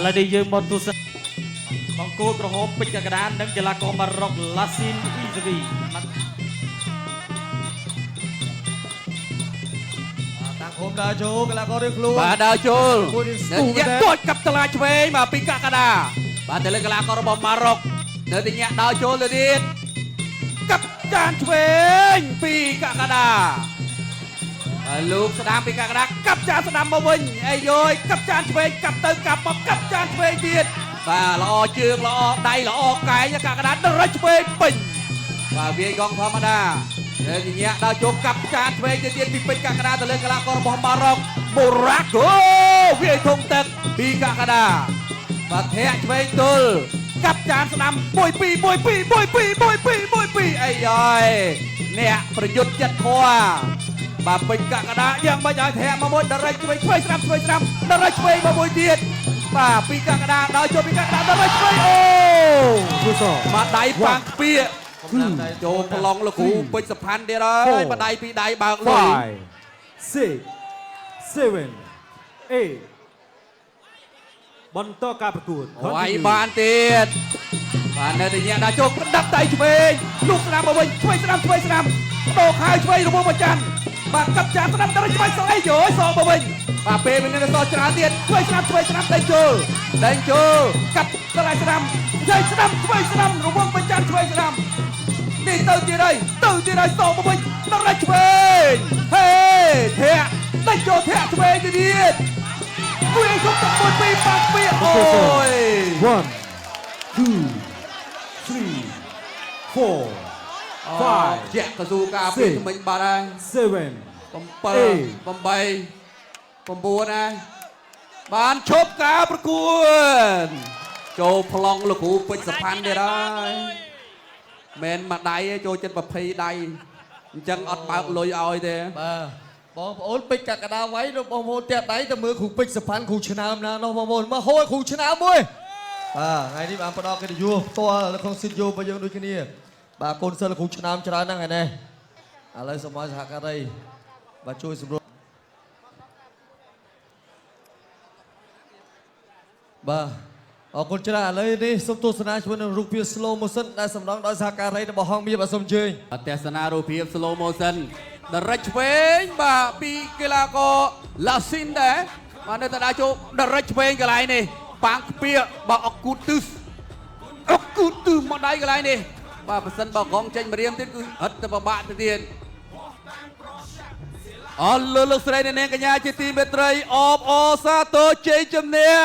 ឡូវនេះយើងមកទស្សនាបង្គោលក្រហមពេជ្រកក្កដានិងកីឡាករម៉ារ៉ុកឡាស៊ីនអ៊ីសាវីបាទ។ តាំងឃុំដើរចូលកីឡាកររៀងខ្លួន បាទដើរចូល មួយនេះស្ទុះ ញាក់ មែន ទាត់កាប់តឡាឆ្វេងបាទពីកក្កដាបាទទៅលើកីឡាកររបស់ម៉ារ៉ុកនៅតែញាក់ដើរចូលទៅទៀតកាប់ចានឆ្វេងពីកក្កដាហើយលោកស្ដាំពីកក្កដាកាប់ចានស្ដាំមកវិញអីយយកាប់ចានឆ្វេងកាប់ទៅកាប់មកកាប់ចានឆ្វេងទៀតបាទល្អជើងល្អដៃល្អកែងកក្កដាដរិចឆ្វេងពេញបាទវាយកងធម្មតាហើយញាក់ដើរចូលកាប់ចានឆ្វេងទៅទៀតពីពេជ្រកក្កដាទៅលើកីឡាកររបស់ម៉ារ៉ុកបូរ៉ាកូវាយធំទឹកពីកក្កដាបាទធាក់ឆ្វេងទល់កាប់ចានស្ដាំ1 2 1 2 1 2 1 2 1 2អីយយអ្នកប្រយុទ្ធចិត្តធွာបាទពេជ្រកក្កដាយ៉ាងមិនឲ្យធាក់មកមួយដរិចឆ្វេងឆ្វេងស្ដាំឆ្វេងស្ដាំដរិចឆ្វេងមកមួយទៀតបាទពីកក្កដាដើរចូលពីកក្កដាដរិចឆ្វេងអូ គូស មកដៃប៉ាំងខ្ពៀក កម្លាំងដៃ ចូលប្លង់លោកគ្រូពេជ្រសុផាន់ទៀតហើយបដៃពីរដៃបើកលុយ 5 6 7 8បន្តការប្រកួត វាយបានទៀតបាទនៅតែញាក់ដល់ចូលប្រដាប់ដៃឆ្វេងលោកស្ដាំមកវិញឆ្វេងស្ដាំឆ្វេងស្ដាំដោខៅឆ្វេងរបស់ប្រច័នបាទកាប់ចានស្ដាំដល់ឆ្វេងសអីយយសមកវិញបាទពេលមាននៅសច្រើនទៀតឆ្វេងស្ដាំឆ្វេងស្ដាំដេញចូលដេញចូលកាប់តម្លៃស្ដាំឆ្វេងស្ដាំឆ្វេងស្ដាំរង្វង់ប្រច័នឆ្វេងស្ដាំនេះទៅទៀតហើយទៅទៀតហើយសមកវិញដល់ឆ្វេងហេធាក់ដេញចូលធាក់ឆ្វេងទៅទៀតវាយគុកទឹកមួយពីរប៉ាក់ពីរអូយ 1 2 3 4 5 ជាក់កស៊ូការពីថ្មិញបាត់ហើយ 7 7 8 9ហើយបានឈប់ការប្រកួតចូលប្លង់លោកគ្រូពេជ្រសុផាន់ទៀតហើយមិនមួយដៃទេចូលចិត្ត20ដៃអញ្ចឹងអត់បើកលុយឲ្យទេ បាទបងប្អូនពេជ្រកក្កដាវៃលោកបងប្អូនផ្ទះដៃទៅមើលគ្រូពេជ្រសុផាន់គ្រូឆ្នើមណានោះបងប្អូនមកហូរគ្រូឆ្នើមមួយបាទថ្ងៃនេះបានផ្ដល់កិត្តិយសផ្ទាល់នៅក្នុងស្ទូឌីយោរបស់យើងដូចគ្នាបាទកូនសិស្សលោកគ្រូឆ្នើមច្រើនណាស់ថ្ងៃនេះឥឡូវសូមឲ្យសហការីបាទជួយសម្រួលបាទអរគុណច្រើនឥឡូវនេះសូមទស្សនាជាមួយនឹងរូបភាព slow motion ដែលសម្រងដោយសហការីរបស់ហងមាសបាទសូមអញ្ជើញ ទស្សនារូបភាព slow motion ដរិចឆ្វេងបាទពីកីឡាករឡាស៊ីនដែរបាទនៅតែដើរចូលដរិចឆ្វេងកន្លែងនេះប៉ាងខ្ពៀបាទអុកគូទឹសអុកគូទឹសមកដៃកន្លែងនេះបាទប៉ះសិនបើកងចេញម្រាមទៀតគឺហិតទៅពិបាកទៅទៀតអរលោកលោកស្រីអ្នកនាងកញ្ញាជាទីមេត្រីអបអរសាទរជ័យជំនះ